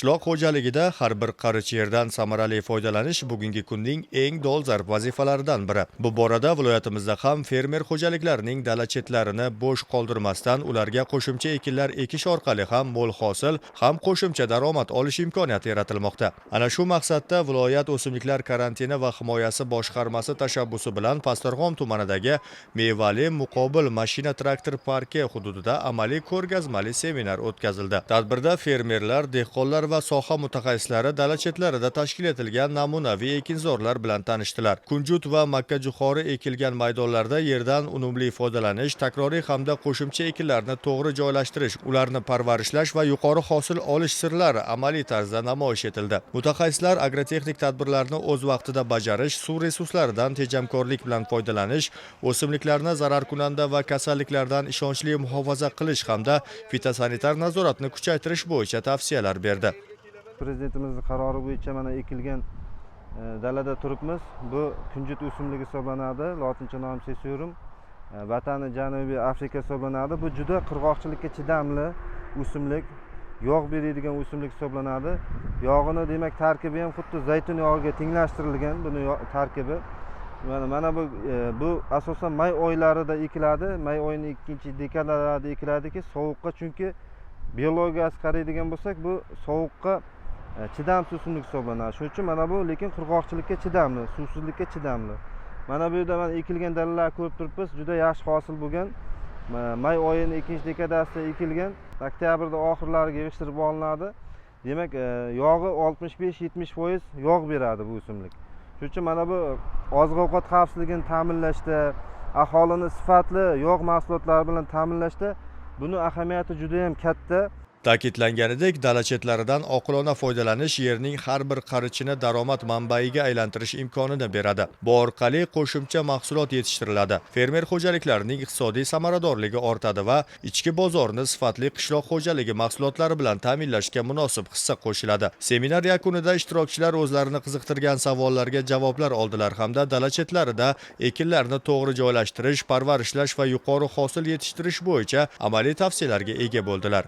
Qishloq xo'jaligida har bir qarich yerdan samarali foydalanish bugungi kunning eng dolzarb vazifalaridan biri. Bu borada viloyatimizda ham fermer xo'jaliklarining dala chetlarini bo'sh qoldirmasdan ularga qo'shimcha ekinlar ekish orqali ham mo'l hosil, ham qo'shimcha daromad olish imkoniyati yaratilmoqda. Ana shu maqsadda viloyat o'simliklar karantini va himoyasi boshqarmasi tashabbusi bilan Pastdarg'om tumanidagi Mevali muqobil mashina traktor parki hududida amaliy ko'rgazmali seminar o'tkazildi. Tadbirda fermerlar, dehqonlar va soha mutaxassislari dala chetlarida tashkil etilgan namunaviy ekinzorlar bilan tanishdilar. Kunjut va makkajo'xori ekilgan maydonlarda yerdan unumli foydalanish, takroriy hamda qo'shimcha ekinlarni to'g'ri joylashtirish, ularni parvarishlash va yuqori hosil olish sirlari amaliy tarzda namoyish etildi. Mutaxassislar agrotexnik tadbirlarni o'z vaqtida bajarish, suv resurslaridan tejamkorlik bilan foydalanish, o'simliklarni zararkunanda va kasalliklardan ishonchli muhofaza qilish hamda fitosanitar nazoratni kuchaytirish bo'yicha tavsiyalar berdi. Prezidentimizni qarori bo'yicha mana ekilgan dalada turibmiz. Bu kunjut o'simligi hisoblanadi, lotincha nomi sesurum. Vatani Janubiy Afrika hisoblanadi. Bu juda qurg'oqchilikka chidamli o'simlik, yog' beradigan o'simlik hisoblanadi. Yog'ini, demak, tarkibi ham xuddi zaytun yog'iga tenglashtirilgan buni tarkibi. Mana bu asosan may oylarida ekiladi. May oyining ikkinchi dekadalarida ekiladiki, sovuqqa, chunki biologiyasi qaraydigan bo'lsak, bu sovuqqa chidamsiz o'simlik hisoblanadi. Shuning uchun mana bu, lekin qurg'oqchilikka chidamli, suvsizlikka chidamli. Mana bu yerda mana ekilgan dalalarni ko'rib turibmiz, juda yaxshi hosil bo'lgan. May oyining ikkinchi dekadasida ekilgan, oktyabrda oxirlariga yig'ishtirib olinadi. Demak, yog'i 65-70% yog' beradi bu o'simlik. Shuning uchun mana bu oziq ovqat xavfsizligini ta'minlashda, aholini sifatli yog' mahsulotlari bilan ta'minlashda buni ahamiyati juda ham katta. Ta'kidlanganidek, dala chetlaridan oqilona foydalanish yerning har bir qarichini daromad manbaiga aylantirish imkonini beradi. Bu orqali qo'shimcha mahsulot yetishtiriladi. Fermer xo'jaliklarining iqtisodiy samaradorligi ortadi va ichki bozorni sifatli qishloq xo'jaligi mahsulotlari bilan ta'minlashga munosib hissa qo'shiladi. Seminar yakunida ishtirokchilar o'zlarini qiziqtirgan savollarga javoblar oldilar hamda dala chetlarida ekinlarni to'g'ri joylashtirish, parvarishlash va yuqori hosil yetishtirish bo'yicha amaliy tavsiyalarga ega bo'ldilar.